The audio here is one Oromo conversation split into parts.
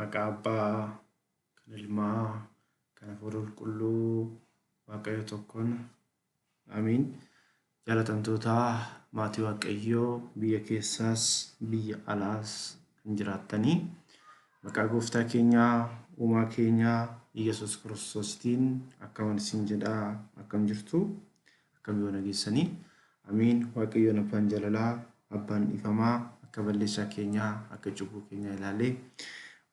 Maqaa Abbaa, kan Ilmaa, kan Hafuura Qulqulluu, Waaqayyo tokkoon. Amiin. Jaalatamtoota maatii Waaqayyoo biyya keessaas biyya alaas kan jiraattanii maqaa gooftaa keenyaa uumaa keenyaa Iyyasuus Kiristoostiin akkaman isin jedhaa akkam jirtu akkam yoo nageessanii. Amiin. Waaqayyoon abbaan jaalalaa abbaan dhiifamaa akka balleessaa keenyaa akka cubbuu keenyaa ilaalee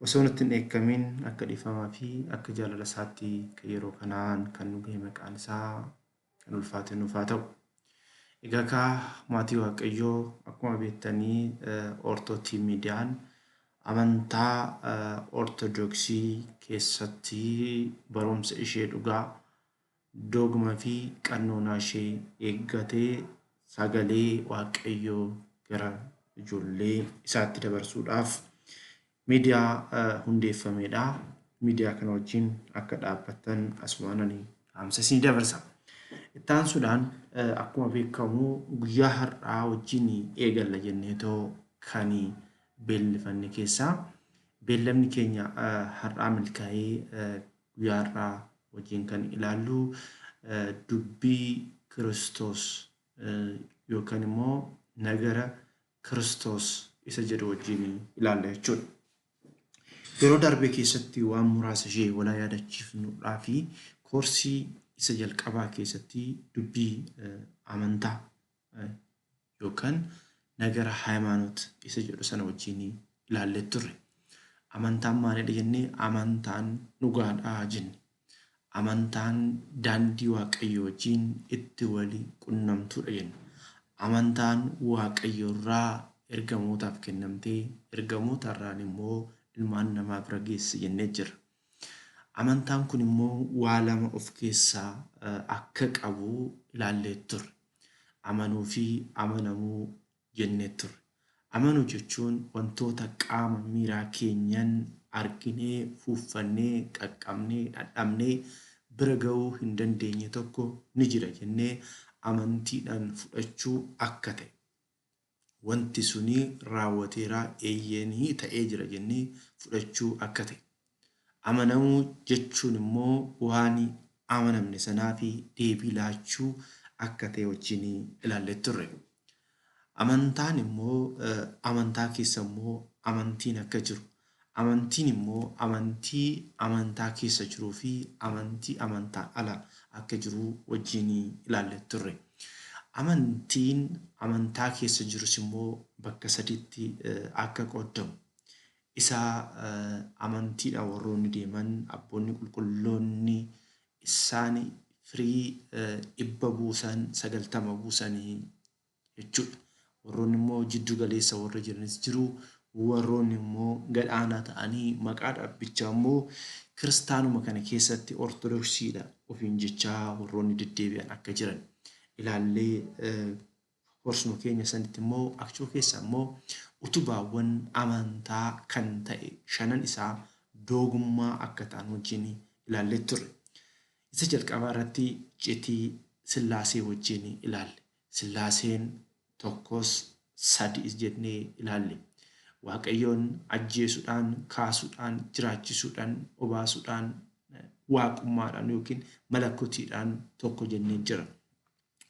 osoo nutti hin dheekkamiin akka dhiifamaa fi akka jaalala isaatti kan yeroo kanaan kan nu gahe maqaan isaa kan ulfaate nuuf haa ta'u. Egaa kaa maatii Waaqayyoo akkuma beektanii Ortootii miidiyaan amantaa Ortodoksii keessatti barumsa ishee dhugaa doogma fi qannoonaa ishee eeggatee sagalee Waaqayyoo gara ijoollee isaatti dabarsuudhaaf miidiyaa hundeeffamedha. Miidiyaa kana wajjin akka dhaabbattan asumaan ani dhaamsa isinii dabarsa. Itti aansuudhaan akkuma beekamu guyyaa har'aa wajjin eegalla jenneetoo kan beellifanne keessaa beellamni keenya har'aa milkaa'ee guyyaa har'aa wajjin kan ilaallu dubbii Kiristoos yookaan immoo nagara Kiristoos isa jedhu wajjin ilaalla jechuudha. Yeroo darbe keessatti waan muraasa ishee walaa yaadachiifnudhaa fi koorsii isa jalqabaa keessatti dubbii amantaa yookaan nagara hayimaanoot isa jedhu sana wajjin ilaallee turre. Amantaan maalidha jennee amantaan dhugaadhaa jenne. Amantaan daandii Waaqayyoo wajjin itti wali qunnamtuudha jenne. Amantaan Waaqayyo irraa ergamootaaf kennamtee ergamoota irraan immoo ilmaan namaa bira geesse jennee jirra. Amantaan kun immoo waa lama of keessaa akka qabu ilaallee turre. Amanuu fi amanamuu jennee turre. Amanuu jechuun wantoota qaama miiraa keenyan arginee, fuuffannee, qaqqabnee, dhandhamnee bira ga'uu hin dandeenye tokko ni jira jennee amantiidhaan fudhachuu akka ta'e. Wanti suni raawwateera eeyyeenii ta'ee jira jennee fudhachuu akka ta'e. Amanamuu jechuun immoo waan amanamne sanaaf deebii laachuu akka ta'e wajjin ilaallee turre. Amantaan immoo amantaa keessa immoo amantiin akka jiru. Amantiin immoo amantii amantaa keessa jiruu fi amantii amantaan ala akka jiru wajjin ilaallee turre. Amantiin amantaa keessa jirus immoo bakka sadiitti akka qoodamu. Isa amantiidhaan warroonni deeman abboonni qulqulloonni isaan firii 100 buusan 90 buusanii jechuudha. Warroonni immoo jiddu galeessa warra jiranis jiru. Warroonni immoo gad aanaa ta'anii maqaa dhaabbichaa immoo kiristaanuma kana keessatti ortodoksiidha ofiin jechaa warroonni deddeebi'an akka jiran ilaallee korsuma keenya sanitti immoo akchoo keessa immoo utubaawwan amantaa kan ta'e shanan isaa doogummaa akka ta'an wajjin ilaallee turre. Isa jalqabaa irratti iccitii Sillaasee wajjin ilaalle. Sillaaseen tokkos sadi'is jennee ilaalle. Waaqayyoon ajjeesuudhaan, kaasuudhaan, jiraachisuudhaan, obaasuudhaan, waaqummaadhaan yookiin malakotiidhaan tokko jennee jira.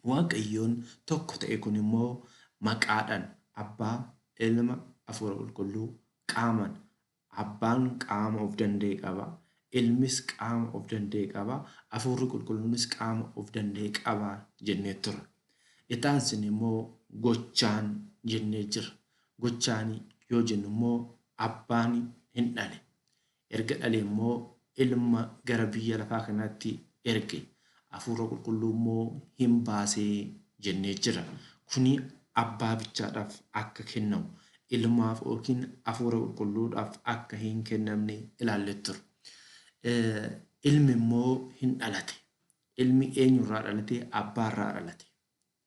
Waaqayyoon tokko ta'e kun immoo maqaadhaan Abbaa, Ilma, Hafuura Qulqulluu qaamaan Abbaan qaama of danda'e qaba, Ilmis qaama of danda'e qaba, Hafuurri Qulqulluunis qaama of danda'e qaba jennee turre. Itti aansine immoo gochaan jennee jirra. Gochaan yoo jennu immoo Abbaan hin dhale. Erga dhalee immoo Ilma gara biyya lafaa kanaatti erge. Hafuura Qulqulluu immoo hin baasee jennee jirra. Kuni Abbaa bichaadhaaf akka kennamu, Ilmaaf yookiin Hafuura Qulqulluudhaaf akka hin kennamne ilaallee turre. Ilmi immoo hin dhalate. Ilmi eenyurraa dhalate? Abbaarraa dhalate.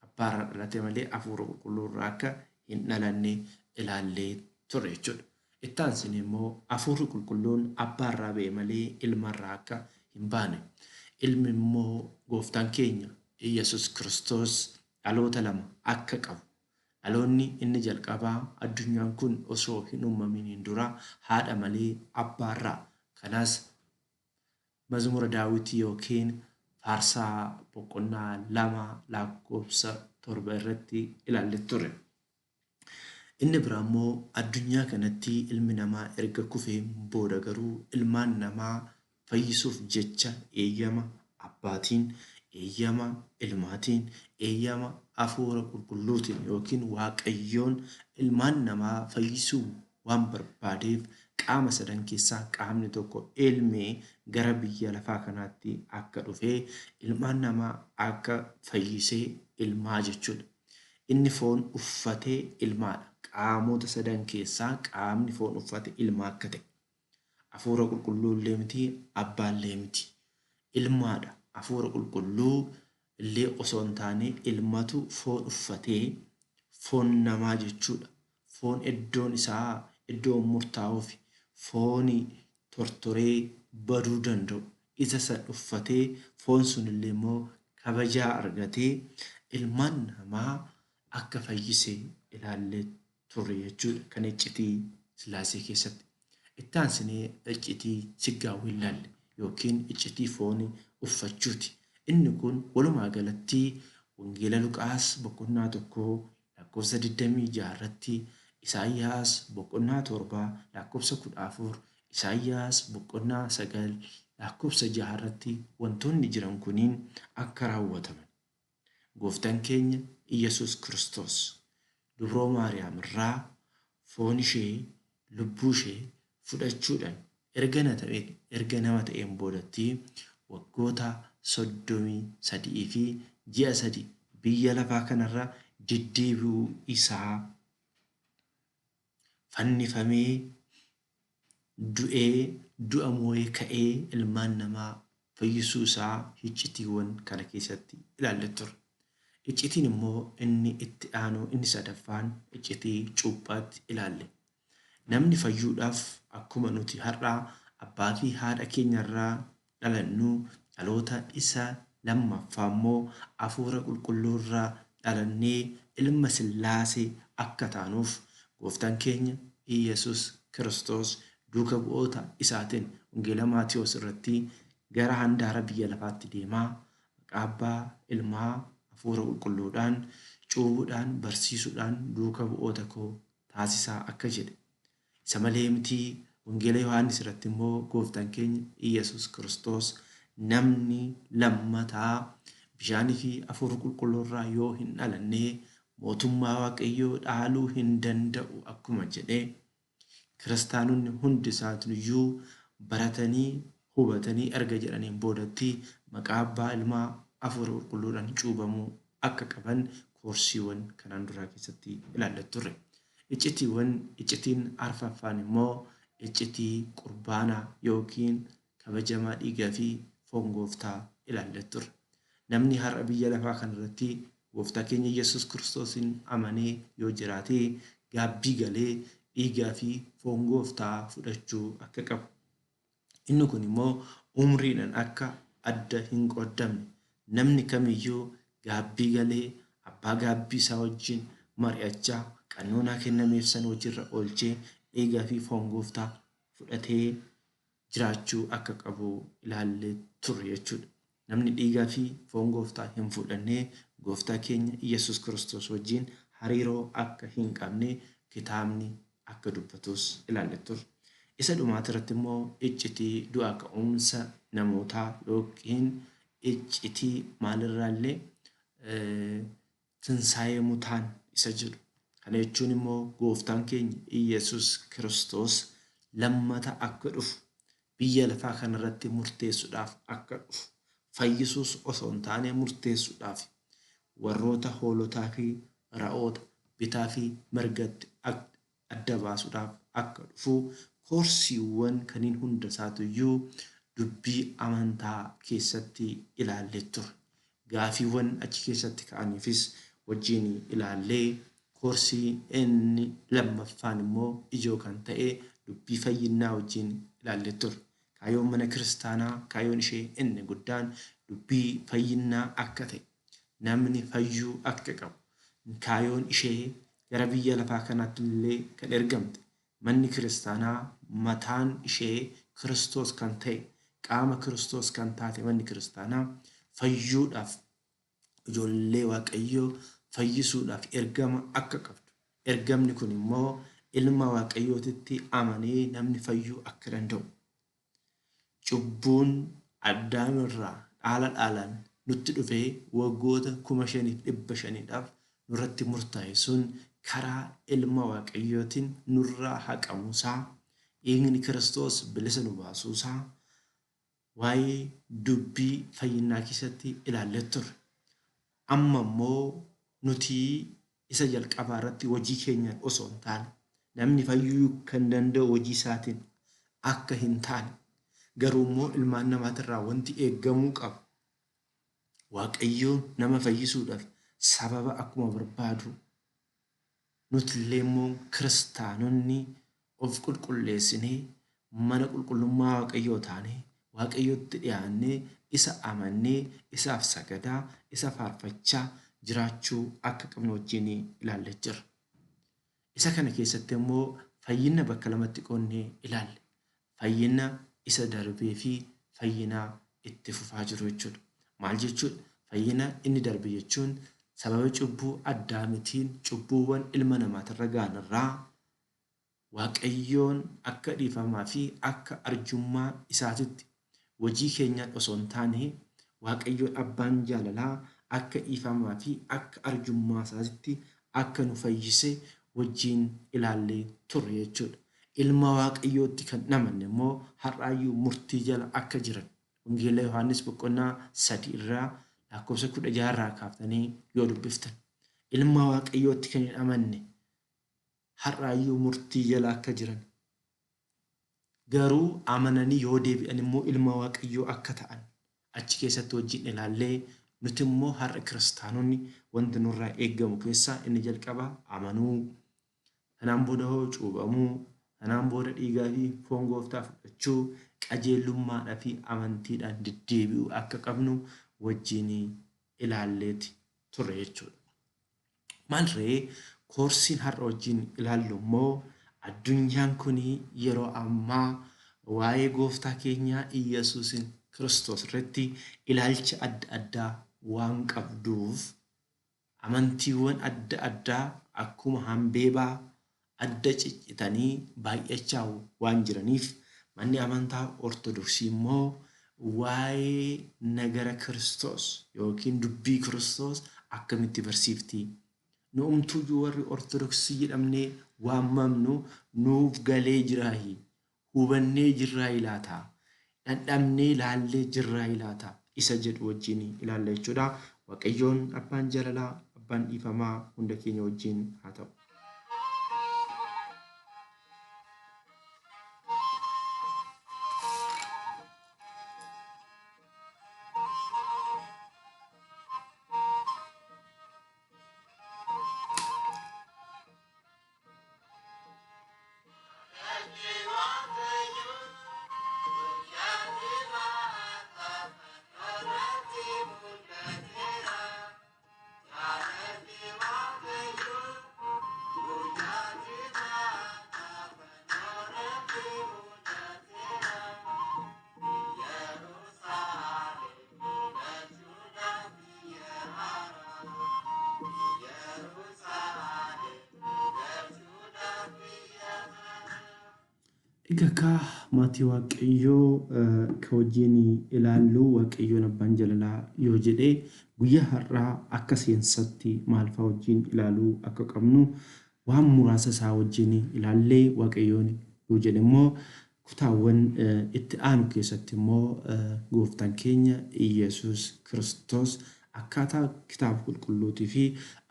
Abbaarraa dhalate malee Hafuura Qulqulluu irraa akka hin dhalanne ilaallee turre jechuudha. Itti aansine immoo Hafuurri Qulqulluun Abbaarraa ba'e malee Ilmarraa akka hin baane. Ilmi immoo Gooftaan keenya Iyyasuus Kiristoos dhaloota lama akka qabu. Dhaloonni inni jalqabaa addunyaan kun osoo hin uumaminiin dura haadha malee abbaarraa. Kanas Mazmura Daawitii yookiin Faarsaa boqonnaa 2 lakkoofsa 7 irratti ilaalle ture. Inni biraa immoo addunyaa kanatti ilmi namaa erga kufeen booda garuu ilmaan namaa fayyisuuf jecha eeyyama Abbaatiin, eeyyama Ilmaatiin, eeyyama Hafuura Qulqulluutiin yookiin Waaqayyoon ilmaan namaa fayyisuu waan barbaadeef qaama sadan keessaa qaamni tokko Ilmi gara biyya lafaa kanaatti akka dhufee ilmaan namaa akka fayyisee Ilmaa jechuudha. Inni foon uffate Ilmaadha. Qaamota sadan keessaa qaamni foon uffate Ilma akka ta'e. Hafuura Qulqulluu illee miti, Abbaa illee miti. Ilmaadha. Hafuura Qulqulluu illee osoo hin taane Ilmatu foon uffatee, foon namaa jechuudha. Foon iddoon isaa iddoon murtaa'uufi fooni tortoree baduu danda'u isa san uffatee foon sunillee immoo kabajaa argatee ilmaan namaa akka fayyise ilaallee turre jechuudha kan iccitii Sillaasee keessatti. Itti aansinee iccitii Siggaawwii ilaalle yookiin iccitii fooni uffachuuti. Inni kun walumaa galatti Wangeela Luqaas boqonnaa 1 lakkoofsa 26 irratti, Isaayyaas boqonnaa 7 lakkoofsa 14, Isaayyaas boqonnaa 9 lakkoofsa 6 irratti wantoonni jiran kuniin akka raawwataman. Gooftan keenya Iyyasuus Kiristoos Dubroo Maariyaam irraa foon ishee, lubbuu ishee fudhachuudhan erga erga nama ta'een boodatti waggoota 33 fi ji'a 3 biyya lafaa kanarra deddeebi'uu isaa fannifamee du'ee du'a moo'ee ka'ee ilmaan namaa fayyisuu isaa hiccitiiwwan kana keessatti ilaalle turre. Iccitiin immoo inni itti aanu inni sadaffaan iccitii cuuphaatti ilaalle. Namni fayyuudhaaf akkuma nuti har'a abbaa fi haadha keenyarraa dhalannu dhaloota isa lammaffaa immoo Hafuura Qulqulluurraa dhalannee ilma Sillaasee akka taanuuf Gooftaan keenya Iyyasuus Kiristoos duuka bu'oota isaatiin Wangeela Maatiwoos irratti gara handaara biyya lafaatti deemaa maqaa Abbaa, Ilmaa, Hafuura Qulqulluudhaan cuubuudhaan barsiisuudhaan duuka bu'oota koo taasisaa akka jedhe. Isa malee miti Wangeela Yohaannis irratti immoo Gooftaan keenya Iyyasuus Kiristoos namni lammataa bishaanii fi Hafuura Qulqulluu irraa yoo hin dhalanne mootummaa Waaqayyoo dhaaluu hin danda'u akkuma jedhe kiristaanonni hundi isaatiiyyuu baratanii hubatanii erga jedhaniin boodatti maqaa Abbaa, Ilmaa, Hafuura Qulqulluudhaan cuubamuu akka qaban koorsiiwwan kanaan duraa keessatti ilaalle turre. Iccitiiwwan iccitiin arfaffaan immoo iccitii qurbaanaa yookiin kabajamaa dhiigaa fi foon Gooftaa ilaalle turre. Namni har'a biyya lafaa kanarratti Gooftaa keenya Yesuus Kiristoosiin amanee yoo jiraate gaabbii galee dhiigaa fi foon Gooftaa fudhachuu akka qabu. Inni kun immoo umriidhaan akka adda hin qooddamne namni kamiyyuu gaabbii galee abbaa gaabbii isaa wajjin mari'achaa qannoonaa kennameef san hojiirra oolchee dhiigaa fi foon Gooftaa fudhatee jiraachuu akka qabu ilaallee turre jechuudha. Namni dhiigaa fi foon Gooftaa hin fudhanne Gooftaa keenya Iyyasuus Kiristoos wajjin hariiroo akka hin qabne kitaabni akka dubbatus ilaalle turre. Isa dhumaati irratti immoo iccitii du'aa ka'umsa namootaa yookiin iccitii maalirraallee tinsaa'ee mutaan isa jedhu. Kana jechuun immoo Gooftaan keenya Iyyasuus Kiristoos lammata akka dhufu biyya lafaa kanarratti murteessuudhaaf akka dhufu fayyisuus osoo hin taane murteessuudhaaf warroota hoolotaa fi ra'oota bitaa fi mirgatti adda baasuudhaaf akka dhufu koorsiiwwan kaniin hunda isaatuyyuu dubbii amantaa keessatti ilaallee turre. Gaafiiwwan achi keessatti ka'aniifis wajjin ilaallee koorsii inni lammaffaan immoo ijoo kan ta'e dubbii fayyinnaa wajjin ilaallee turre. Kaayyoon mana kiristaanaa kaayyoon ishee inni guddaan dubbii fayyinnaa akka ta'e namni fayyuu akka qabu kaayyoon ishee gara biyya lafaa kanaatti illee kan ergamte manni kiristaanaa mataan ishee Kiristoos kan ta'e, qaama Kiristoos kan taate manni kiristaanaa fayyuudhaaf, ijoollee Waaqayyoo fayyisuudhaaf ergama akka qabdu. Ergamni kun immoo ilma Waaqayyootitti amanee namni fayyuu akka danda'u. Cubbuun Addaam irraa dhaala dhaalaan nutti dhufee waggoota 5,500dhaaf nurratti murtaa'e sun karaa ilma Waaqayyootiin nurraa haqamuusaa, dhiigni Kiristoos bilisa nu baasuusaa waa'ee dubbii fayyinnaa keessatti ilaallee turre. Amma immoo nuti isa jalqabaa irratti hojii keenyaan osoo hin taane, namni fayyuu kan danda'u hojii isaatiin akka hin taane, garuu immoo ilmaan namaatirraa wanti eeggamuu qabu, Waaqayyo nama fayyisuudhaaf sababa akkuma barbaadu, nutillee immoo kiristaanonni of qulqulleessinee mana qulqullummaa Waaqayyoo taanee Waaqayyotti dhiyaannee isa amannee isaaf sagadaa, isa faarfachaa jiraachuu akka qabnu wajjin ilaallee jirra. Isa kana keessatti immoo fayyina bakka lamatti qoodnee ilaalle. Fayyina isa darbee fi fayyina itti fufaa jiru jechuudha. Maal jechuudha? Fayyina inni darbe jechuun sababa cubbuu Addaamitiin cubbuuwwan ilma namaatirra ga'an irraa Waaqayyoon akka dhiifamaa fi akka arjummaa isaatitti hojii keenyaan osoo hin taane Waaqayyoon abbaan jaalalaa akka dhiifamaa fi akka arjummaa isaatitti akka nu fayyise wajjin ilaallee turre jechuudha. Ilma Waaqayyootti kan hin amanne immoo har'aayyuu murtii jala akka jiran Wangeela Yohaannis boqonnaa 3 irraa lakkoofsa 16 irraa kaaftanii yoo dubbiftan. Ilma Waaqayyootti kan hin amanne har'aayyuu murtii jala akka jiran, garuu amananii yoo deebi'an immoo ilma Waaqayyoo akka ta'an achi keessatti wajjin ilaallee, nuti immoo har'a kiristaanonni wanti nurraa eeggamu keessaa inni jalqabaa amanuu, sanaan booda hoo cuuphamuu, sanaan booda dhiigaa fi foon gooftaa fudhachuu, qajeelummaadhaa fi amantiidhaan deddeebi'uu akka qabnu wajjin ilaalleeti turre jechuudha. Maal ree koorsiin har'a wajjin ilaallu immoo addunyaan kun yeroo ammaa waa'ee gooftaa keenyaa Iyyasuusin Kiristoos irratti ilaalcha adda addaa waan qabduuf amantiiwwan adda addaa akkuma hambeebaa adda ciccitanii baay'achaa waan jiraniif manni amantaa Ortodoksii immoo waa'ee nagara Kiristoos yookiin dubbii Kiristoos akkamitti barsiifti? Nu'umtuuyyuu warri Ortodoksii jedhamnee waamamnu nuuf galee jiraayi? Hubannee jirraayi laata? Dhandhamnee laallee jirraayi laata? Isa jedhu wajjin ilaalla jechuudha. Waaqayyoon abbaan jaalalaa, abbaan dhiifamaa hunda keenya wajjin haa ta'u. Egaa kaa maatii Waaqayyoo ka wajjin ilaallu Waaqayyoon abbaan jalalaa yoo jedhe guyyaa har'aa akka seensatti maalfaa wajjin ilaaluu akka qabnu waan muraasa isaa wajjin ilaallee, Waaqayyoon yoo jedhe immoo kutaawwan itti aanu keessatti immoo gooftaan keenya Iyyasuus Kiristoos akkaataa kitaaba qulqulluutii fi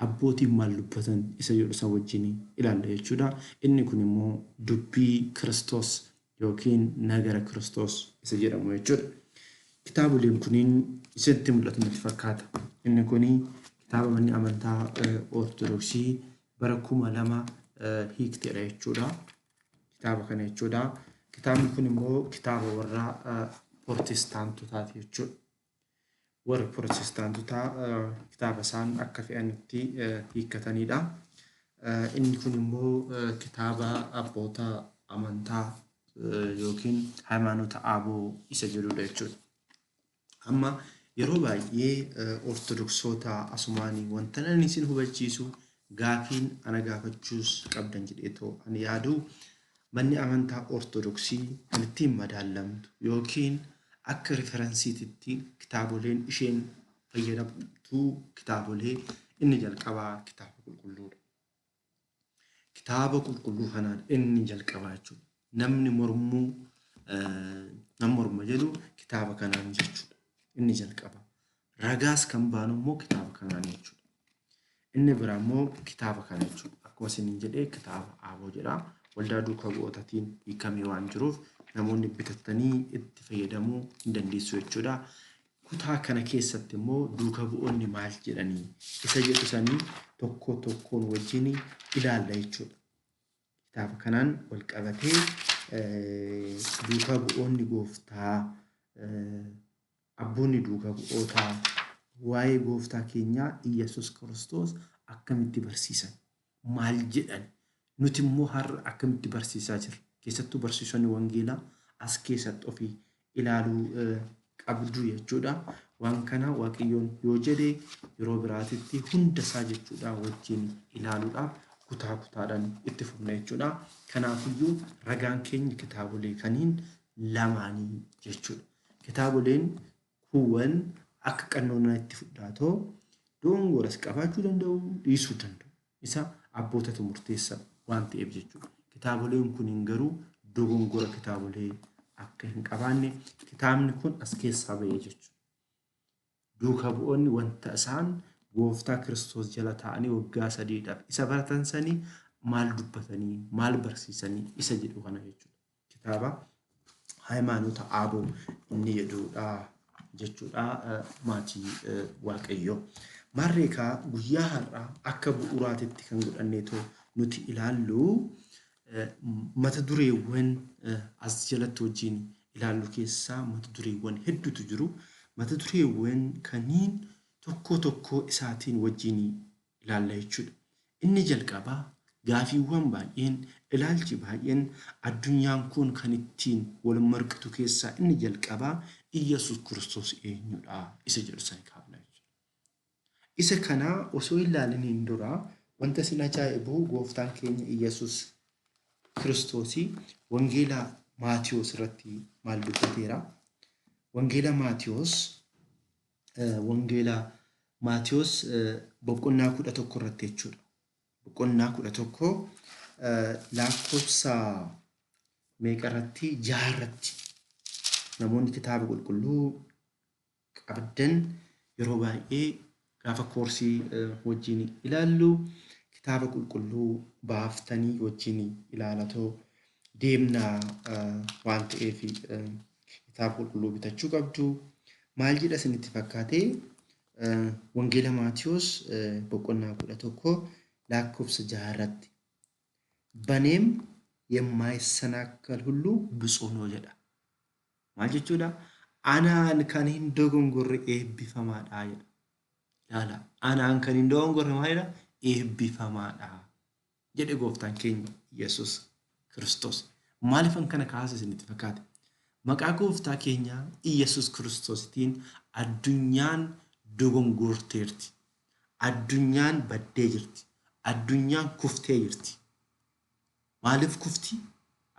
abbootiin maal dubbatan isa jedhu isa wajjin ilaalla jechuudha. Inni kun immoo dubbii Kiristoos yookiin nagara Kiristoos isa jedhamu jechuudha. Kitaaboleen kuniin isinitti mul'atu natti fakkaata. Inni kun kitaaba manni amantaa Ortodoksii bara 2000 hiiktedha jechuudha. Kitaaba kana jechuudha. Kitaabni kun immoo kitaaba warra Protestaantotaati jechuudha. Warri Protestaantotaa kitaaba isaan akka fe'anitti hiikkatanidha. Inni kun immoo kitaaba abboota amantaa yookiin Hayimaanota Aboo isa jedhudha jechuudha. Amma yeroo baay'ee Ortodoksoota asumaanii wanta ani isin hubachiisu, gaafiin ana gaafachuus qabdan jedheetoo ani yaadu, manni amantaa Ortodoksii kan ittiin madaallamtu yookiin akka riferensiititti kitaaboleen isheen fayyadamtu kitaabolee inni jalqabaa kitaaba qulqulluudha. Kitaaba qulqulluu kanaan inni jalqabaa jechuudha. Namni mormuu nan morma jedhu kitaaba kanaan jechuudha. Inni jalqaba. Ragaas kan baanu immoo kitaaba kanaan jechuudha. Inni biraa immoo kitaaba kana jechuudha. Akkuma isiniin jedhee kitaaba Aaboo jedha. Waldaa duukaa bu'ootaatiin hiikamee waan jiruuf namoonni bitattanii itti fayyadamuu hin dandeessu jechuudha. Kutaa kana keessatti immoo duuka bu'oonni maal jedhanii isa jedhu sanii tokko tokkoon wajjin ilaalla jechuudha. Kitaaba kanaan wal qabatee duuka bu'oonni gooftaa, abboonni duuka bu'ootaa waa'ee gooftaa keenyaa Iyyasuus Kiristoos akkamitti barsiisan? Maal jedhan? Nuti immoo har'a akkamitti barsiisaa jirra? Keessattuu barsiisonni wangeelaa as keessatti ofii ilaaluu qabdu jechuudha. Waan kana Waaqayyoon yoo jedhe yeroo biraatitti hunda isaa jechuudha wajjin ilaaluudhaaf kutaa kutaadhaan itti fufna jechuudha. Kanaafiyyuu ragaan keenya kitaabolee kaniin lamaanii jechuudha. Kitaaboleen kuuwwan akka qannoonaa itti fudhaatoo dogongoras qabaachuu danda'u, dhiisuu danda'u. Isa abbootatu murteessa waan ta'eef jechuudha. Kitaaboleen kuniin garuu dogongora kitaabolee akka hin qabaanne kitaabni kun as keessaa ba'ee jechuudha. Duuka bu'oonni wanta isaan gooftaa Kiristoos jala taa'anii waggaa sadiidhaaf isa baratan sanii maal dubbatanii, maal barsiisanii isa jedhu kana jechuudha. Kitaaba Hayimaanota Aaboo inni jedhudha jechuudha, maatii Waaqayyoo. Maarreekaa guyyaa har'aa akka bu'uuraatitti kan godhanneetoo nuti ilaallu, mata dureewwan as jalatti wajjin ilaallu keessaa mata dureewwan hedduutu jiru. Mata dureewwan kaniin tokkoo tokkoo isaatiin wajjin ilaalla jechuudha. Inni jalqabaa gaafiiwwan baay'een, ilaalchi baay'een addunyaan kun kan ittiin wal marqitu keessaa inni jalqabaa Iyyasuus Kiristoos eenyudha isa jedhu sana kaafna jechuudha. Isa kana osoo hin ilaaliniin dura wanta isin ajaa'ibu, gooftaan keenya Iyyasuus Kiristoosii Wangeela Maatiyoos irratti maal dubbateera? Wangeela Maatiyoos, Wangeela Maatiyoos boqonnaa 11 irratti jechuudha. Boqonnaa 11 lakkoofsa meeqa irratti? 6 irratti. Namoonni kitaaba qulqulluu qabdan yeroo baay'ee gaafa koorsii wajjin ilaallu kitaaba qulqulluu baaftanii wajjin ilaalatoo deemna waan ta'eef kitaaba qulqulluu bitachuu qabdu. Maal jedha isinitti fakkaate? Wangeela Maatiyoos boqonnaa 11 lakkoofsa 6 irratti. "በኔም የማይሰናከል ሁሉ ብፁዕ ነው" jedha. Maal jechuudha? Anaan kan hin dogongorre eebbifamaadha jedha. Ilaala. Anaan kan hin dogongorre maalidha? Eebbifamaadha jedhe gooftaan keenya Yesuus Kiristoos. Maaliifan kana kaase isinitti fakkaate? Maqaa gooftaa keenya Yesuus Kiristoositiin addunyaan dogongorteerti. Addunyaan baddee jirti. Addunyaan kuftee jirti. Maaliif kufti?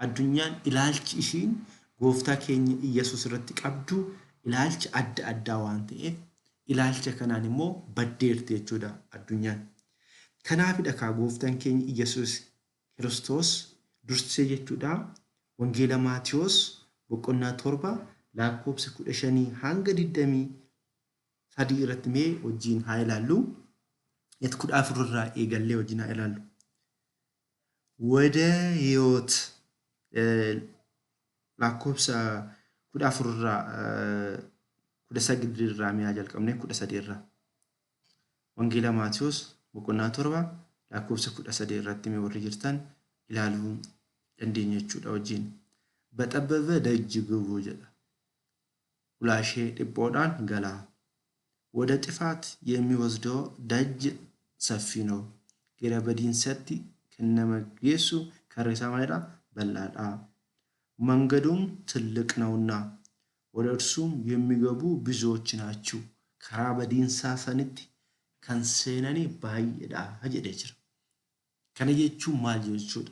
Addunyaan ilaalchi ishiin gooftaa keenya Iyyasuus irratti qabdu ilaalcha adda addaa waan ta'eef ilaalcha kanaan immoo baddeerti jechuudha addunyaan. Kanaafidha kaa gooftaan keenya Iyyasuus Kiristoos dursee jechuudha Wangeela Maatiyoos boqonnaa 7 lakkoofsa 15 hanga 23 irratti mee wajjin haa ilaallu. 14 irraa eegallee wajjin haa ilaallu. ወደ ሕይወት lakkoofsa 14 irraa, 19 irraa mi'aa jalqabne, 13 irraa. Wangeela Maatiyoos boqonnaa 7 lakkoofsa 13 irratti mee warri jirtan ilaaluu dandeenya jechuudha wajjin. "በጠበበ ደጅ ግቡ" jedha. Ulaa ishee dhiphoodhaan galaa. ወደ ጥፋት የሚወስደው ደጅ ሰፊ ነው፣ Gara badiinsatti kan nama geessu karri isaa maalidha? Bal'aadha. መንገዱም ትልቅ ነውና ወደ እርሱም የሚገቡ ብዙዎች ናቸው። Karaa badiinsaa sanitti kan seenani baay'eedha jedhee jira. Kana jechuun maal jechuudha?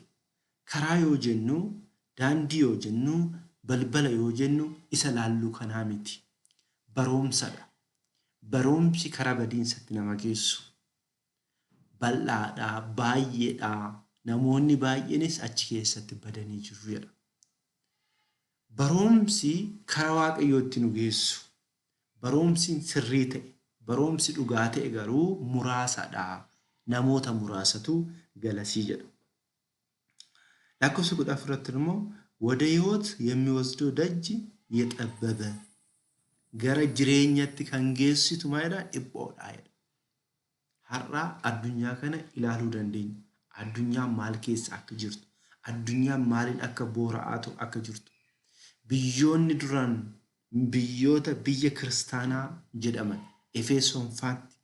Karaa yoo jennu, daandii yoo jennu, balbala yoo jennu isa laalluu kanaa miti. Baroomsadha. Baroomsi karaa badiinsatti nama geessu bal'aadha, baay'eedha. Namoonni baay'eenis achi keessatti badanii jiru jedha. Baroomsi karaa Waaqayyootti nu geessu, baroomsi sirrii ta'e, baroomsi dhugaa ta'e garuu muraasadha. Namoota muraasatu galasii jedha. Lakkoofsa 14 irratti immoo ወደ ሕይወት የሚወስደው ደጅ የጠበበ gara jireenyatti kan geessitu maalidha? Dhiphoodha jedha. Har'a addunyaa kana ilaaluu dandeenya. Addunyaan maal keessa akka jirtu, addunyaan maaliin akka boora'aa akka jirtu, biyyoonni duraan biyyoota biyya kiristaanaa jedhaman Efesoon faatti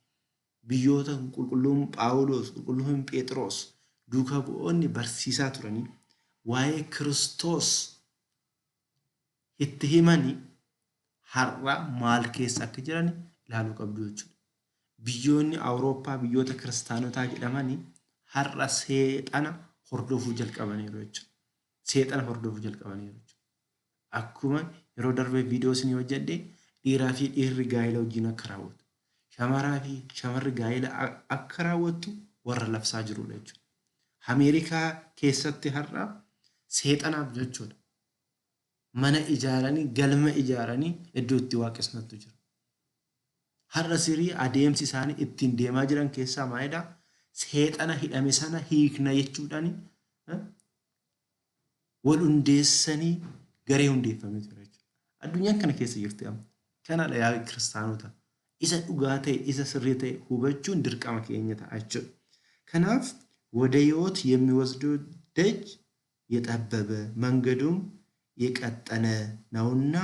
biyyoota qulqulluun Phaawulos, qulqulluun Phexros duuka bu'oonni barsiisaa turanii waa'ee Kiristoos itti himanii har'a maal keessa akka jiran ilaaluu qabdu jechuudha. Biyyoonni Awurooppaa biyyoota kiristaanotaa jedhamanii har'a seexana hordofuu jalqabaniiru jechuudha. Seexana hordofuu jalqabaniiru jechuudha. Akkuma yeroo darbe viidiyoo isinii hojjedhe, dhiiraa fi dhiirri gaa'ela wajjin akka raawwatu, shamaraa fi shamarri gaa'ela akka raawwattu warra labsaa jirudha jechuudha. Ameerikaa keessatti har'a seexanaaf jechuudha. Mana ijaaranii, galma ijaaranii iddoo itti waaqessantu jira. Har'a sirii adeemsi isaanii ittiin deemaa jiran keessaa maalidha? Seexana hidhame sana hiikna jechuudhaan wal hundeessanii garee hundeeffamee ture jechuudha. Addunyaan kana keessa jirti amma. Kanadha yaa kiristaanota. Isa dhugaa ta'e, isa sirrii ta'e hubachuun dirqama keenya ta'a jechuudha. Kanaaf ወደ ሕይወት የሚወስደው ደጅ የጠበበ መንገዱም የቀጠነ ነውና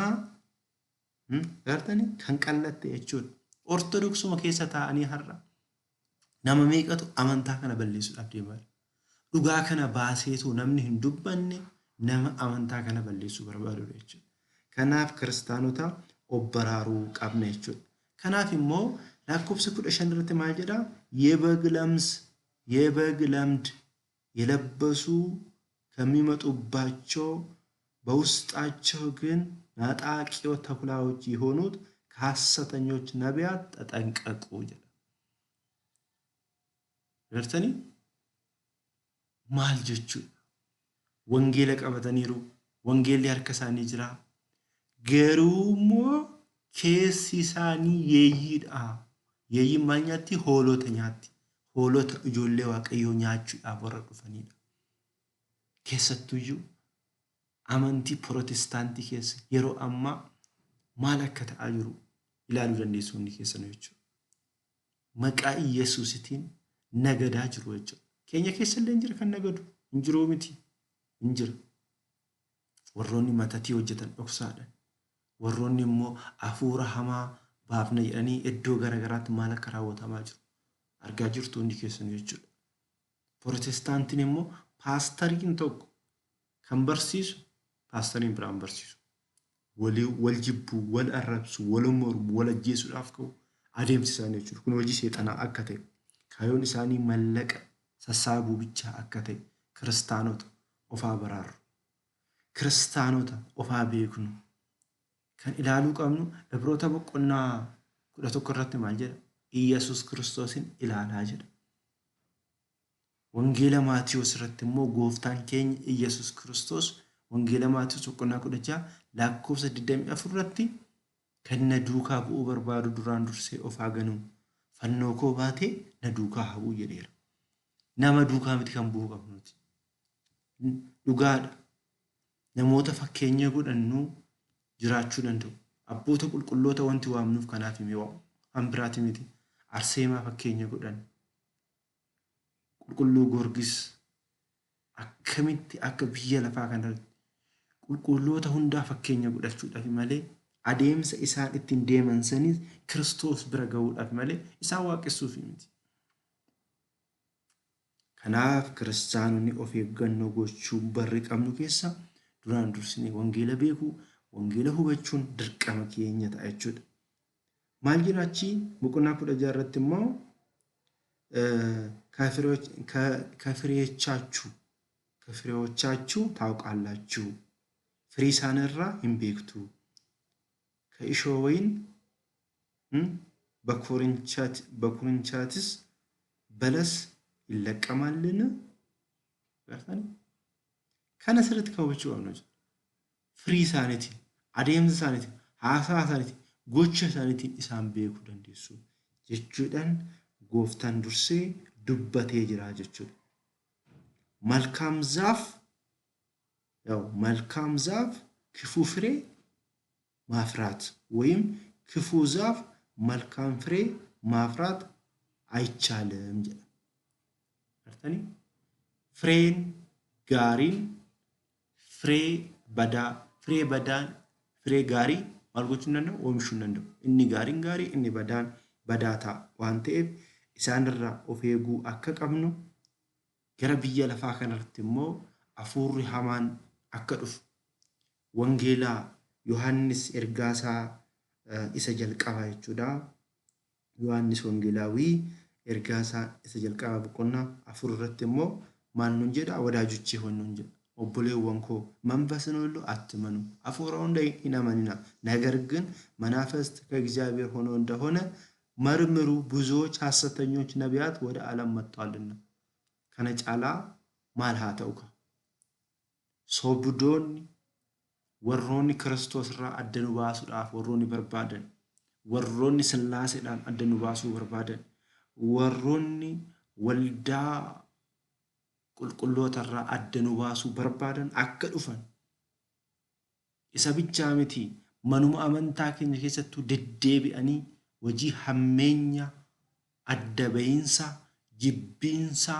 gartanii kan qallatte jechuudha. Ortodoksuma keessa taa'anii har'a nama meeqatu amantaa kana balleessuudhaaf deemaa jira. Dhugaa kana baaseetu namni hin dubbanne nama amantaa kana balleessuu barbaadudha jechuudha. Kanaaf kiristaanota of baraaruu qabna jechuudha. Kanaaf immoo lakkoofsa 15 irratti maal jedhaa? የበግ ለምስ የበግ ለምድ የለበሱ ከሚመጡባቸው በውስጣቸው ግን ናጣቂዎች ተኩላዎች የሆኑት ከሐሰተኞች ነቢያት ተጠንቀቁ jedha. Gartanii maal jechuudha? Wangeela qabataniiru. Wangeelli harka isaanii jira. Garuu immoo keessi isaanii yeeyyiidha. Yeeyyiin maal nyaatti? Hoolota nyaatti. Hoolota ijoollee Waaqayyoo nyaachuudhaaf warra dhufanidha. Keessattuyyuu amantii Protestaantii keessa yeroo ammaa maal akka ta'aa jiru ilaaluu dandeessu hundi keessanuu jechuudha. Maqaa Iyyasuusitiin nagadaa jiru jechuudha. Keenya keessa illee hin jira kan nagadu. Hin jiruu miti. Hin jira. Warroonni matatii hojjetan dhoksaadhaan. Warroonni immoo hafuura hamaa baafna jedhanii iddoo garaagaraatti maal akka raawwatamaa jiru argaa jirtu hundi keessanuu jechuudha. Protestaantiin immoo paastariin tokko kan barsiisu paastariin biraan barsiisu. Walii wal jibbuu, wal arrabsu, wal mormu, wal ajjeesuudhaaf ka'u adeemsi isaanii jechuudha. Kun hojii seexanaa akka ta'e, kaayyoon isaanii mallaqa sassaabuu bichaa akka ta'e kiristaanota ofaa baraarru. Kiristaanota ofaa beeknu. Kan ilaaluu qabnu Ibroota boqonnaa 11 irratti maal jedha? Iyyasuus Kiristoosin ilaalaa jedha. Wangeela Maatiyuus irratti immoo gooftaan keenya Iyyasuus Kiristoos Wangeela Maatiyuus boqonnaa 16 lakkoofsa 24 irratti kan na duukaa bu'uu barbaadu duraan dursee of haa ganu, fannoo koo baatee na duukaa haa bu'u jedheera. Nama duukaa miti kan bu'uu qabnu nuti. Dhugaadha. Namoota fakkeenya godhannu jiraachuu danda'u. Abboota qulqulloota wanti waamnuuf kanaaf himee waan biraati miti. Arseemaa fakkeenya godhan. Qulqulluu Goorgis akkamitti akka biyya lafaa kanarratti qulqulloota hundaa fakkeenya godhachuudhaaf malee, adeemsa isaan ittiin deeman sanis Kiristoos bira gahuudhaaf malee isaan waaqessuuf miti. Kanaaf kiristaanonni of eeggannoo gochuu barri qabnu keessa duraan dursinee wangeela beekuu, wangeela hubachuun dirqama keenya ta'a jechuudha. Maal jedha achii boqonnaa 16 irratti immoo ከፍሬዎቻችሁ ከፍሬዎቻችሁ ታውቃላችሁ firii isaaniirraa hin beektu. ከእሾህ ወይን በኩርንችትስ በለስ ይለቀማልን? Kana sirriitti kan hubachuu qabnu jechuudha. Firii isaaniitiin, adeemsa isaaniitiin, haasaa isaaniitiin, gocha isaaniitiin isaan beekuu dandeessu jechuudhaan gooftaan dursee dubbatee jira jechuudha. መልካም ዛፍ ያው መልካም ዛፍ ክፉ ፍሬ ማፍራት ወይም ክፉ ዛፍ መልካም ፍሬ ማፍራት አይቻልም jedha. Artanii fireen gaariin firee badaa firee badaan firee gaarii maal gochuu hin danda'u? Oomishuu hin danda'u. Inni gaariin gaarii inni badaan badaa ta'a waan ta'eef isaanirraa of eeguu akka qabnu gara biyya lafaa kanarratti immoo hafuurri hamaan akka dhufu wangeelaa Yohaannis ergaasaa isa jalqabaa jechuudha. Yohaannis wangeelaawii ergaasaa isa jalqabaa boqonnaa 4 irratti immoo maal nuun jedha? ወዳጆቼ ሆይ nuun jedha. Obboleewwan koo መንፈስን ሁሉ አትመኑ፣ hafuura hunda hin amaninaa፣ ነገር ግን መናፍስት ከእግዚአብሔር ሆኖ እንደሆነ መርምሩ፣ ብዙዎች ሐሰተኞች ነቢያት ወደ ዓለም መጥተዋልና። Kana caalaa maal haa ta'u ka? Sobdoonni warroonni Kiristoos irraa adda nu baasuudhaaf warroonni barbaadan, warroonni Sillaaseedhaan adda nu baasuu barbaadan, warroonni waldaa qulqulloota irraa adda nu baasuu barbaadan akka dhufan isa bichaa miti manuma amantaa keenya keessattuu deddeebi'anii hojii hammeenya, adda bahiinsa, jibbiinsa,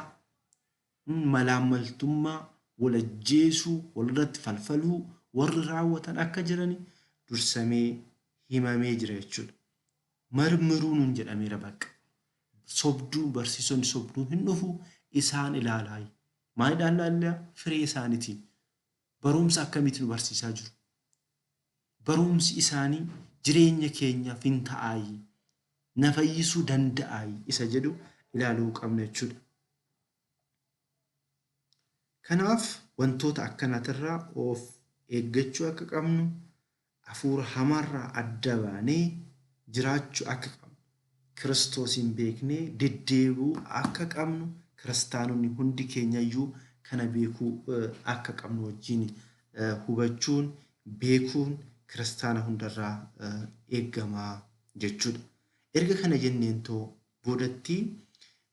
malaammaltummaa, wal ajjeesuu, walirratti falfaluu warri raawwatan akka jirani dursamee himamee jira jechuudha. Marmiruu nuun jedhameera bakka. Sobduu barsiisonni sobduu hin dhufu isaan ilaalaa. Maalidhaan ilaallaa? Firee isaaniitiin. Barumsa akkamiitiin nu barsiisaa jiru? Barumsi isaanii jireenya keenyaaf hin ta'aayi? Na fayyisuu danda'aayi? Isa jedhu ilaaluu qabna jechuudha. Kanaaf wantoota akkanaatirraa of eeggachuu akka qabnu, hafuura hamaarraa adda baanee jiraachuu akka qabnu, Kiristoosiin beeknee deddeebi'uu akka qabnu, kiristaanonni hundi keenyayyuu kana beekuu akka qabnu wajjin hubachuun beekuun kiristaana hundarraa eeggamaa jechuudha. Erga kana jenneen too boodatti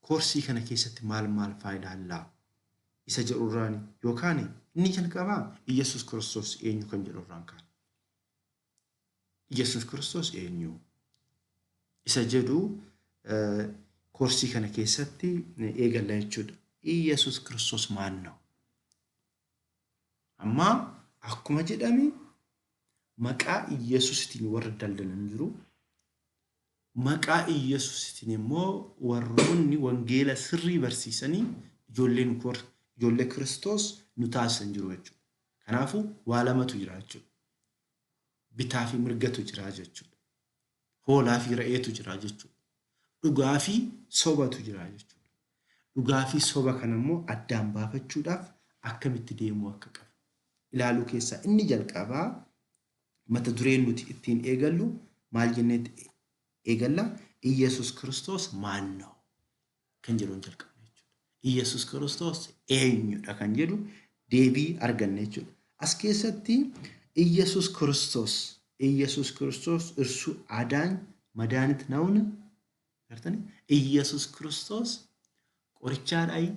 koorsii kana keessatti maal maal faa ilaallaa? Isa jedhurraan yookaan inni jalqabaa Iyyasuus Kiristoos eenyu kan jedhurraan kaana. Iyyasuus Kiristoos eenyu? Isa jedhu koorsii kana keessatti eegalla jechuudha. Iyyasuus Kiristoos maal ነው? Amma akkuma jedhame maqaa Iyyasuusitiin warra daldalan jiru. Maqaa Iyyasuusitiin immoo warroonni wangeela sirrii barsiisanii ijoolleen ijoollee Kiristoos nu taasisan jiru jechuudha. Kanaafuu waa lamatu jira jechuudha. Bitaa fi mirgatu jira jechuudha. Hoolaa fi re'eetu jira jechuudha. Dhugaa fi sobatu jira jechuudha. Dhugaa fi soba kana immoo addaan baafachuudhaaf akkamitti deemuu akka qabu ilaaluu keessaa inni jalqabaa mata dureen nuti ittiin eegallu maal jenneetti eegalla? Iyyasuus Kiristoos maal ነው kan jedhuun jalqabna jechuudha. Iyyasuus Kiristoos eenyudha kan jedhu deebii arganna jechuudha. As keessatti Iyyasuus Kiristoos Iyyasuus Kiristoos እርሱ አዳኝ መድኃኒት ነውን? Gartanii Iyyasuus Kiristoos qorichaadhaayi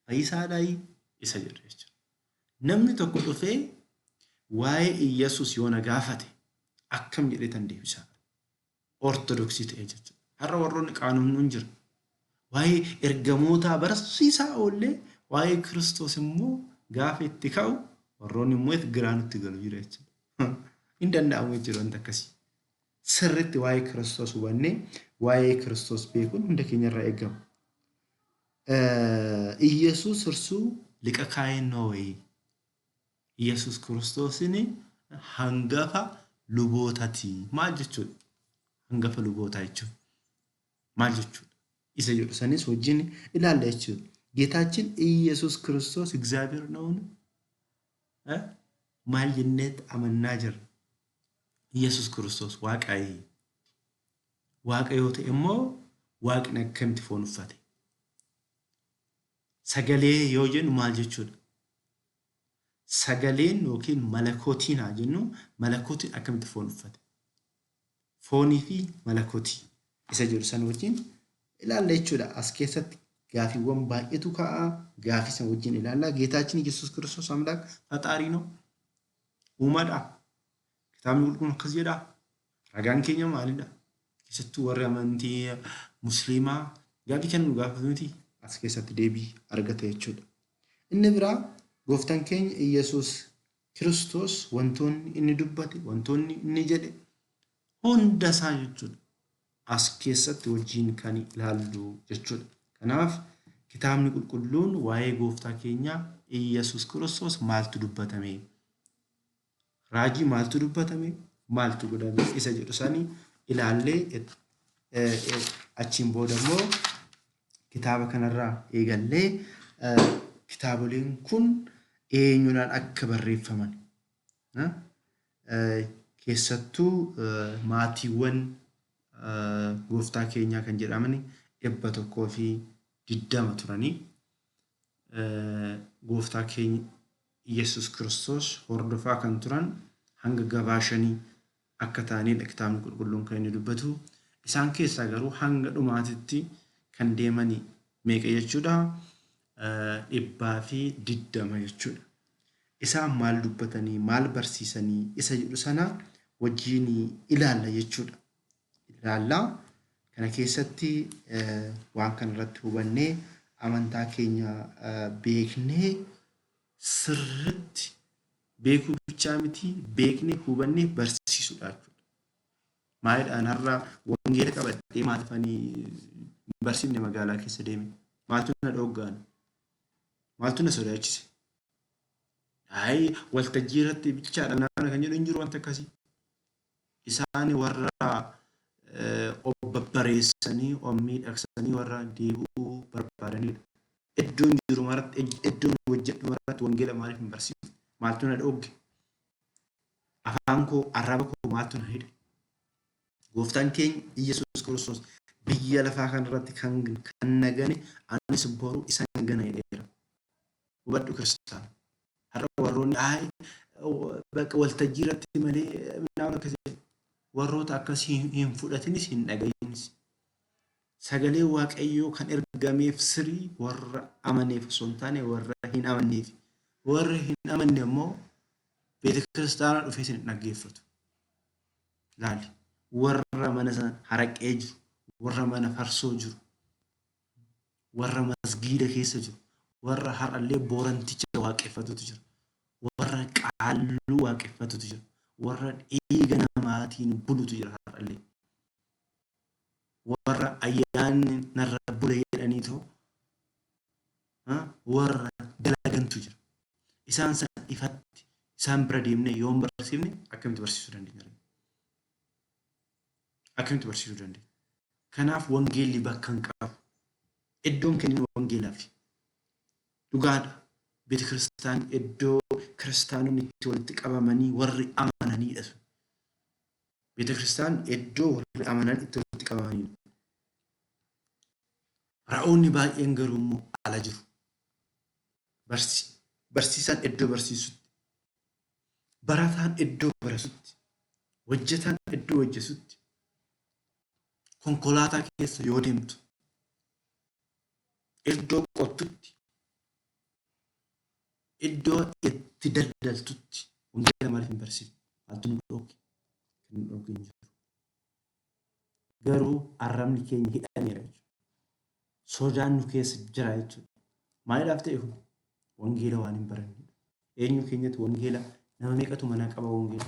fayyisaadhaayi isa jedhu jechuudha. Namni tokko dhufee waa'ee Iyyasuus yoo na gaafate akkam jedhee tan deebisaa? Ortodoksii ta'e jechuudha. Har'a warroonni qaanofnu hin jira. Waa'ee ergamootaa barsiisaa oollee waa'ee Kiristoos immoo gaafa itti ka'u warroonni immoo giraa nutti galu jira jechuudha. Hin danda'amu jechuudha wanta akkasii. Sirriitti waa'ee Kiristoos hubannee waa'ee Kiristoos beekuun hunda keenya irraa eegama. ኢየሱስ እርሱ ሊቀ ካህን ነው ወይ? Yesuus Kiristoosin hangafa lubootati maal jechuudha? Hangafa lubootaa jechuun maal jechuudha? Isa jedhu sanis wajjin ilaalla jechuudha. ጌታችን ኢየሱስ ክርስቶስ እግዚአብሔር ነውን? Maal jenneet amannaa jirra? Yesuus Kiristoos Waaqaayi. Waaqa yoo ta'e immoo Waaqni akkamitti foon uffate? Sagalee yoo jennu maal jechuudha? Sagaleen yookiin malakootiin haa jennu, malakootiin akkamitti foon uffate? Foonii fi malakootii isa jedhu sana wajjin ilaalla jechuudha. As keessatti gaafiiwwan baay'eetu ka'a. Gaafii sana wajjin ilaalla. ጌታችን ኢየሱስ ክርስቶስ አምላክ ፈጣሪ ነው? Uumaadha? Kitaabni Qulqulluun akkas jedhaa? Ragaan keenya maalidha? Keessattuu warri amantii Musliimaa gaafii kan nu gaafatu miti, as keessatti deebii argata jechuudha. Inni biraa, gooftaan keenya Iyyasuus Kiristoos wantoonni inni dubbate, wantoonni inni jedhe hunda isaa jechuudha. As keessatti wajjin kan ilaallu jechuudha. Kanaaf Kitaabni Qulqulluun waa'ee gooftaa keenya Iyyasuus Kiristoos maaltu dubbatame? Raajii maaltu dubbatame? Maaltu godhame? Isa jedhu sanii ilaallee, achiin booda immoo kitaaba kanarraa eegallee kitaaboleen kun eenyudhaan akka barreeffaman, keessattuu maatiiwwan gooftaa keenyaa kan jedhaman 120 turanii gooftaa keenya Iyyasuus Kiristoos hordofaa kan turan hanga gabaa shanii akka ta'anidha Kitaabni Qulqulluun kan inni dubbatu. Isaan keessaa garuu hanga dhumaatitti kan deemani meeqa jechuudha? 120 jechuudha. Isaan maal dubbatanii, maal barsiisanii isa jedhu sana wajjin ilaalla jechuudha. Ilaalla. Kana keessatti waan kana irratti hubannee, amantaa keenya beeknee, sirriitti beekuu bichaa miti, beeknee hubannee barsiisuudha jechuudha. Maalidhaan har'a wangeela qabadhee maaliif ani hin barsiifne magaalaa keessa deeme? Maaltu na dhooggaan? Maaltu na sodaachise? Ayi, waltajjii irratti bichaadha nama kan jedhu hin jiru wanta akkasii. Isaan warra of babbareessanii, of miidhagsanii warra deebi'uu barbaadanidha. Iddoon jiru maratti, iddoon hojjedhu maratti wangeela maaliif hin barsiifne? Maaltu na dhoogge? Afaan koo, arraba koo maaltu na hidhe? Gooftaan keenya Iyyasuus Kiristoos biyya lafaa kanarratti kan na gane anis boru isan gana jedheera. Hubadhu kiristaana. Har'a warroonni ayi bakka waltajjii irratti malee nama akkasii, warroota akkasii hin fudhatinis, hin dhaga'inis. Sagalee Waaqayyoo kan ergameef sirii warra amaneef osoo hin taane warra hin amanneef. Warri hin amanne immoo beeta kiristaanaa dhufee isin hin dhaggeeffatu. Laali, warra mana sana haraqee jiru, warra mana farsoo jiru, warra masgiida keessa jiru, warra har'allee booranticha waaqeffatutu jira. Warra qaalluu waaqeffatutu jira. Warra dhiiga namaatiin bulutu jira har'allee. Warra ayyaanni narra bule jedhaniitoo warra dalagantu jira. Isaan sana ifatti isaan bira deemnee yoo hin barsiifne akkamitti barsiisuu dandeenya? Akkamitti barsiisuu dandeenya? Kanaaf wangeelli bakka hin qabu. Iddoon kennin wangeelaafi. Dhugaadha. Beeta kiristaan iddoo kiristaanonni itti walitti qabamanii warri amananiidha sun. Beeta kiristaan iddoo warri amanan itti walitti qabamanidha. Ra'oonni baay'een garuu immoo ala jiru. Barsiisaan iddoo barsiisutti, barataan iddoo baratutti, hojjetaan iddoo hojjetutti, konkolaataa keessa yoo deemtu, iddoo qottutti, iddoo itti daldaltutti wangeela maaliif hin barsiifne? Maaltu nu dhooge? Kan nu dhooge hin jiru. Garuu arrabni keenya hidhameera jechuudha. Sodaan nu keessa jira jechuudha. Maaliidhaaf ta'e kun? Wangeela waan hin barannedha. Eenyu keenyatti wangeela, nama meeqatu manaa qaba wangeela?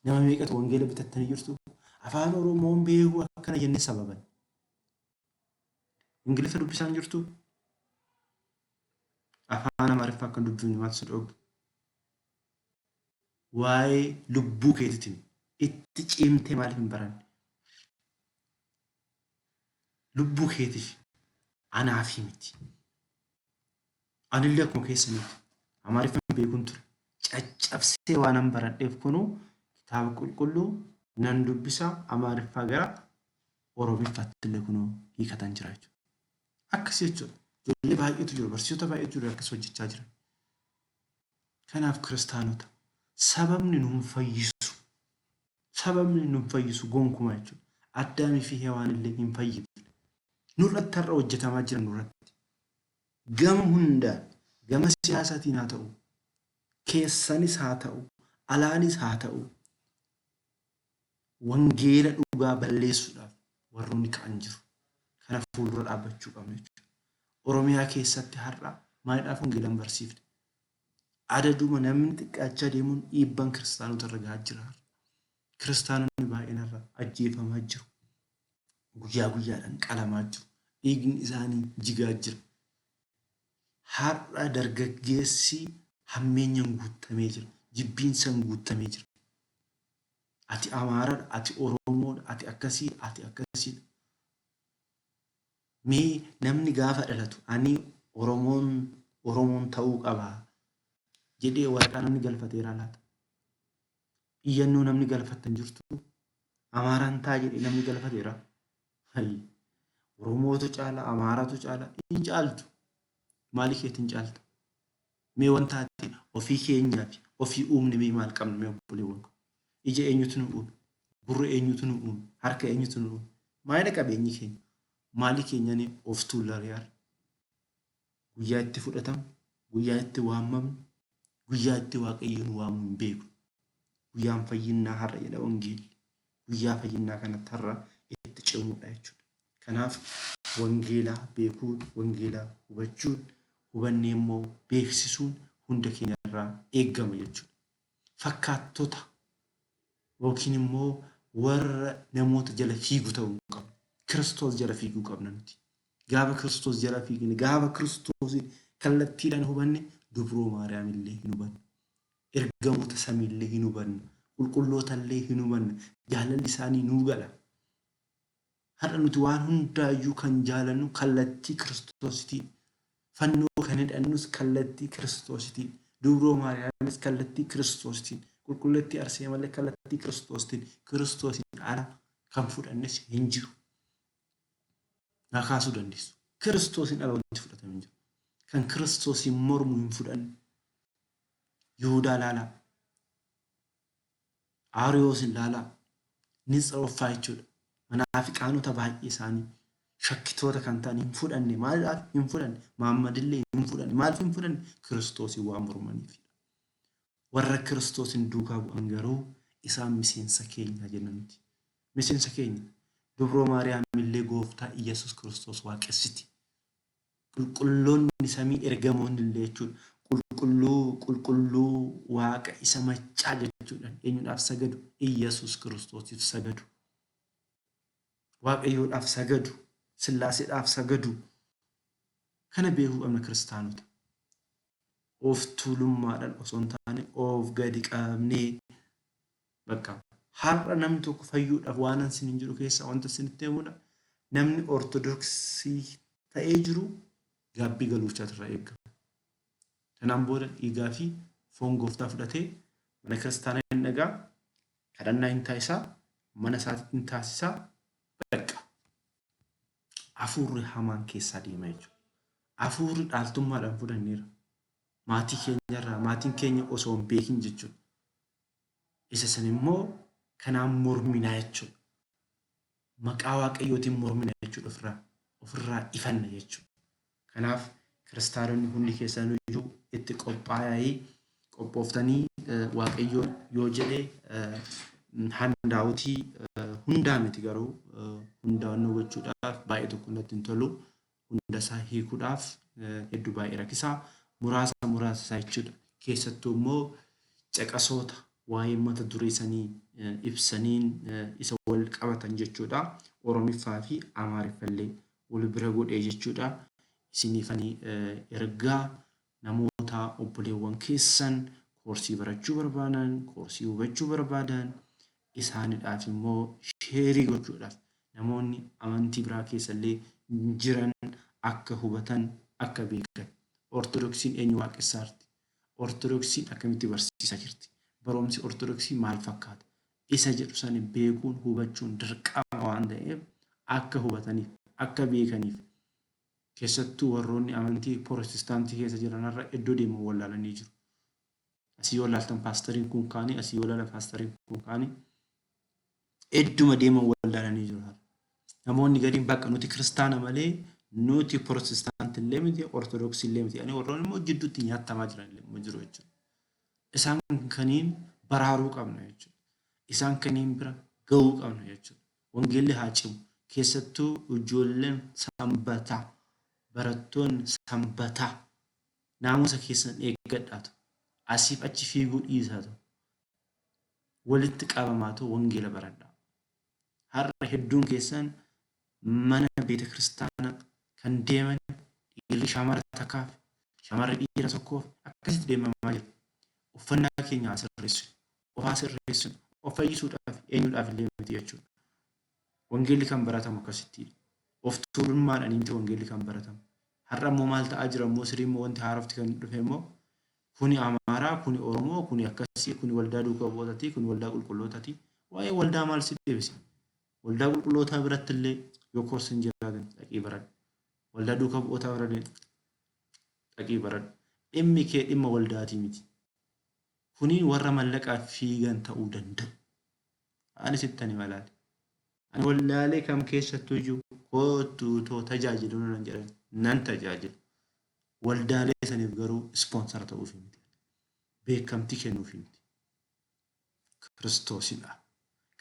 Nama meeqatu wangeela bitattanii jirtu? Afaan Oromoon beekuu akkana jennee sababan. Ingiliffa dubbisaa hin jirtuu? Afaan Amaariffaa akka hin dubbifne maaltu si dhoogge? Waa'ee lubbuu keetiitiin itti cimtee maaliif hin baranne? Lubbuu keetiif anaafii miti. Anillee akkuma keessaniiti. Amaariffaan beekuun ture. Caccabsee waanan baradheef kunuu kitaaba qulqulluu nan dubbisa Amaariffaa gara Oromiffaatti illee kunoo hiikatan jira jechuudha. Akkas jechuudha. Ijoollee baay'eetu jiru, barsiisota baay'eetu jiru akkas hojjechaa jiran. Kanaaf kiristaanota sababni nu hin fayyisu. Sababni nu hin fayyisu gonkumaa jechuudha. Addaamii fi Hewaan illee hin fayyifne. Nurratti har'a hojjetamaa jira nurratti. Gama hundaan gama siyaasaatiin haa ta'u, keessanis haa ta'u, alaanis haa ta'u, wangeela dhugaa balleessuudhaaf warroonni ka'an jiru. Kana fuuldura dhaabbachuu qabna jechuudha. Oromiyaa keessatti har'a maalidhaaf wangeela hin barsiifne? Adaduma namni xiqqaachaa deemuun dhiibbaan kiristaanota irra gahaa jira. Kiristaanonni baay'een har'a ajjeefamaa jiru. Guyyaa guyyaadhaan qalamaa jiru. Dhiigni isaanii jigaa jira. Har'a dargaggeessi hammeenyaan guuttamee jira. Jibbiinsaan guuttamee jira. Ati Amaaradha, ati Oromoodha, ati akkasiidha, ati akkasiidha. Mee namni gaafa dhalatu ani Oromoon Oromoon ta'uu qaba jedhee waraqaa namni galfateeraa laata? Iyyannoo namni galfattan jirtu? Amaaraan ta'a jedhee namni galfateera? Hayyi. Oromootu caala, Amaaratu caala, hin caaltu. Maalii keetiin caalta? Mee wanta ati ofii keenyaa fi ofii uumne mee maal qabna mee obboleewwan koo? Ija eenyutu nu uume? Gurra eenyutu nu uume? Harka eenyutu nu uume? Maalidha qabeenyi keenya? Maalii keenyaan of tuulla riyaar? Guyyaa itti fudhatamnu, guyyaa itti waamamnu, guyyaa itti Waaqayyo nu waamu hin beeknu. Guyyaan fayyinnaa har'a jedha wangeelli. Guyyaa fayyinnaa kanatti har'a itti cimuudha jechuudha. Kanaaf wangeela beekuun, wangeela hubachuun, hubannee immoo beeksisuun hunda keenya irraa eegama jechuudha. Fakkaattota yookiin immoo warra namoota jala fiigu ta'uu hin qabnu. Kiristoos jala fiiguu qabna nuti. Gaafa Kiristoos jala fiigne, gaafa Kiristoosiin kallattiidhaan hubanne dubroo Maariyaam illee hin hubanna. Ergamoota samii illee hin hubanna. Qulqulloota illee hin hubanna. Jaalalli isaanii nuu gala. Har'a nuti waan hundaayyuu kan jaalannu kallattii Kiristoositiin. Fannoo kan hidhannus kallattii Kiristoositiin. Dubroo Maariyaamis kallattii Kiristoositiin. Qulqulleettii Arseemallee kallattii Kiristoositiin. Kiristoosiin ala kan fudhannes hin jiru. Naa kaasuu dandeessu. Kiristoosiin ala wanti fudhatame hin jiru. Kan Kiristoosiin mormu hin fudhanne. Yihudaa laalaa. Aariyoosin laalaa. Nitsrooffaa jechuudha. Manaafiqaanota baay'ee isaanii shakkitoota kan ta'an hin fudhanne. Maaliidhaaf hin fudhanne? Mahammadillee hin fudhanne. Maaliif hin fudhanne? Kiristoosiin waan mormaniif. Warra Kiristoosiin duukaa bu'an garuu isaan miseensa keenya jenna nuti. Miseensa keenya. Dubroo Maariyaam illee gooftaa Iyyasuus Kiristoos waaqessiti. Qulqulloonni samii ergamoonni illee jechuudha. Qulqulluu qulqulluu Waaqa isa maccaa jechuudhaan eenyudhaaf sagadu? Iyyasuus Kiristoosiif sagadu. Waaqayyoodhaaf sagadu. Sillaaseedhaaf sagadu. Kana beekuu qabna kiristaanota. Of tuulummaadhaan osoo hin taane of gadi qabnee bakka har'a namni tokko fayyuudhaaf waan an isiniin jedhu keessaa wanta isinitti himudha. Namni ortodoksii ta'ee jiru gaabbii galuuchaatu irraa eegama. Kanaan booda dhiigaa fi foon gooftaa fudhatee mana kiristaanaa hin dhagaa, kadhannaa hin taasisaa, mana isaatitti hin taasisaa, bakka hafuurri hamaan keessaa deema jechuudha. Hafuurri dhaaltummaadhaan fudhanneera. Maatii keenyarraa maatiin keenya osoo hin beekin jechuudha. Isa san immoo kanaan morminaa jechuudha. Maqaa Waaqayyootiin mormina jechuudha ofirraa ofirraa ifanna jechuudha. Kanaaf kiristaanonni hundi keessanuyyuu itti qophaa'aa qophooftanii Waaqayyoon yoo jedhe handaawutii hundaa miti garuu hundaannoo gochuudhaaf baay'ee tokko natti hin tolu. Hunda isaa hiikuudhaaf hedduu baay'ee rakkisaa muraasa muraasa isaa jechuudha. Keessattuu immoo caqasoota waa'ee mata duree sanii ibsaniin isa wal qabatan jechuudha. Oromiffaa fi Amaariffa illee wal bira godhee jechuudha. Isiniifani ergaa namoota obboleewwan keessan koorsii barachuu barbaadan, koorsii hubachuu barbaadan isaanidhaaf immoo sheerii gochuudhaaf namoonni amantii biraa keessallee jiran akka hubatan akka beekan. Ortodoksiin eenyu waaqessaarti? Ortodoksiin akkamitti barsiisaa jirti? Barumsi Ortodoksii maal fakkaata? Isa jedhu sani beekuun hubachuun dirqama waan ta'eef akka hubataniif akka beekaniif keessattuu warroonni amantii Pirotestaantii keessa jiran har'a iddoo deeman wallaalanii jiru. Asii yoo ilaaltan paastariin kun kaanii, asii yoo ilaalan paastariin kun kaanii idduma deeman wallaalanii jiru har'a. Namoonni gariin bakka nuti kiristaana malee nuti Pirotestaantii illee miti Ortodoksii illee miti jedhanii warroonni immoo jidduutti nyaatamaa jiran illee immoo jiru jechuudha. Isaan kaniin baraaruu qabna jechuudha. Isaan kaniin bira ga'uu qabna jechuudha. Wangeelli haa cimu. Keessattuu ijoolleen sanbataa, barattoonni sanbataa naamusa keessan eeggadhaatu. Asiif achi fiiguu dhiisaatu. Walitti qabamaatu wangeela baradhaa. Har'a hedduun keessan mana beeta kiristaanaa kan deeman dhiirri shamara takkaaf shamarri dhiira tokkoof akkasitti deemamaa jira. Uffannaa keenya haa sirreessinu, of haa sirreessinu, of fayyisuudhaaf eenyuudhaaf illee miti jechuudha. Wangeelli kan baratamu akkasittiidha. Of tuulummaadhaan miti wangeelli kan baratamu. Har'a immoo maal ta'aa jira immoo sirii immoo wanti haarofti kan dhufe immoo kuni Amaaraa, kuni Oromoo, kuni akkasii, kuni waldaa duukaa bu'ootaati, kuni waldaa qulqullootaati. Waa'ee waldaa maal si deebise? Waldaa qulqullootaa biratti illee yoo koorsiin jiraate dhaqii baradhu. Waldaa duukaa bu'ootaa bira illee dhaqii baradhu. Dhimmi kee dhimma waldaatii miti. Kuniin warra mallaqaaf fiigan ta'uu danda'u. Ani sittan hima laali. Ani waldaalee kam keessattuu iyyuu koottuu too tajaajilu nan jedhan nan tajaajila. Waldaalee saniif garuu ispoonsara ta'uufi miti. Beekamtii kennuufi miti. Kiristoosidha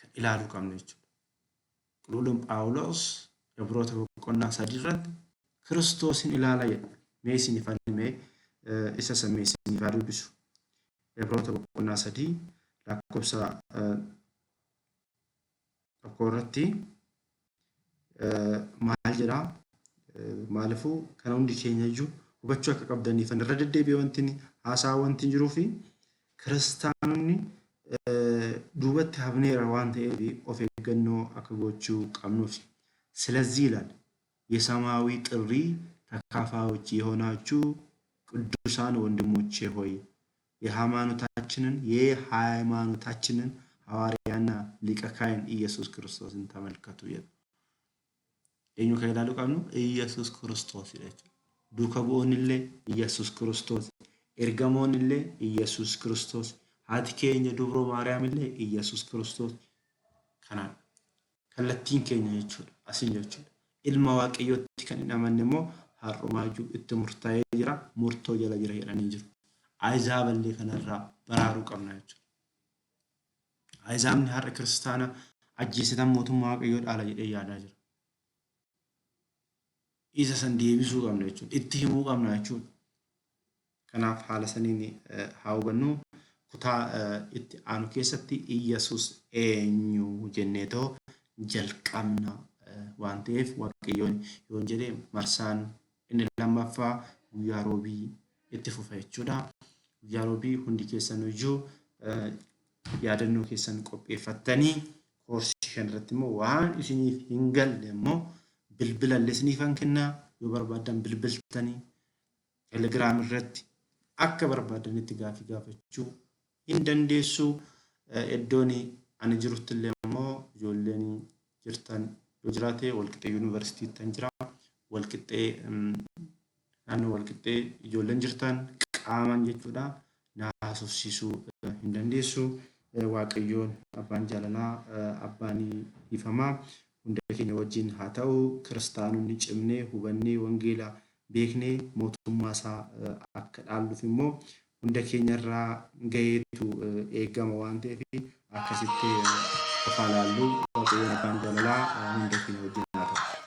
kan ilaaluu qabnu jechuudha. Qulqulluun Phaawulos Ibroota boqonnaa 3 irratti Kiristoosin ilaala jedha. Mee isiniif himee isa san mee isiniif haa dubbisu. Ibroota boqonnaa 3 lakkoofsa 1 irratti maal jedha? Maaliifuu kana hundi keenya iyyuu hubachuu akka qabdaniif irra deddeebi'ee wanti haasaa wanti jiruu fi kiristaanonni duubatti hafneera waan ta'eef of eeggannoo akka gochuu qabnuuf. ስለዚህ ይላል የሰማያዊ ጥሪ ተካፋዮች የሆናችሁ ቅዱሳን ወንድሞቼ ሆይ የሃይማኖታችንን ሐዋርያና ሊቀ ካህን ኢየሱስ ክርስቶስን ተመልከቱ jedha. Eenyu kan ilaaluu qabnu? Iyyasuus Kiristoos jechuudha. Duuka bu'oonni illee Iyyasuus Kiristoos, ergamoonni illee Iyyasuus Kiristoos, haati keenya Dubroo Maariyaam illee Iyyasuus Kiristoos. Kanaan kallattiin keenya jechuudha. Asiin jechuudha. Ilma Waaqayyootti kan hin amanne immoo har'umaayyuu itti murtaa'ee jira, murtoo jala jira jedhanii jiru. Ahizaaballee kanarraa baraaruu qabna jechuudha. Ahizaabni har'a kiristaana ajjeesitan mootummaa Waaqayyoo dhaala jedhee yaadaa jira. Isa san deebisuu qabna jechuudha. Itti himuu qabna jechuudha. Kanaaf haala saniin haa hubannu. Kutaa itti aanu keessatti Iyyasuus eenyu jenneetoo jalqabna waan ta'eef Waaqayyoon yoon jedhe marsaan inni lammaffaa guyyaa roobii itti fufa jechuudha. Guyyaa roobii hundi keessan iyyuu yaadannoo keessan qopheeffattanii koorsii kanarratti immoo waan isiniif hin galle immoo bilbila illee isiniifan kennaa yoo barbaaddan bilbiltanii Telegram irratti akka barbaadanitti gaafii gaafachuu hin dandeessu. Iddoon ani jirutti illee immoo ijoolleen jirtan yoo jiraate Walqixxee Yuunivarsiitiittan jira. Walqixxee naannoo Walqixxee ijoolleen jirtan qaamaan jechuudha na haasofsiisuu hin dandeessu. Waaqayyoon abbaan jaalalaa abbaan dhiifamaa hunda keenya wajjin haa ta'u. Kiristaanonni cimnee hubannee wangeela beeknee mootummaa isaa akka dhaalluuf immoo hunda keenyarraa gaheetu eegama waan ta'eef akkasitti of haa laallu. Waaqayyoon abbaan jaalalaa hunda keenya wajjin haa ta'u.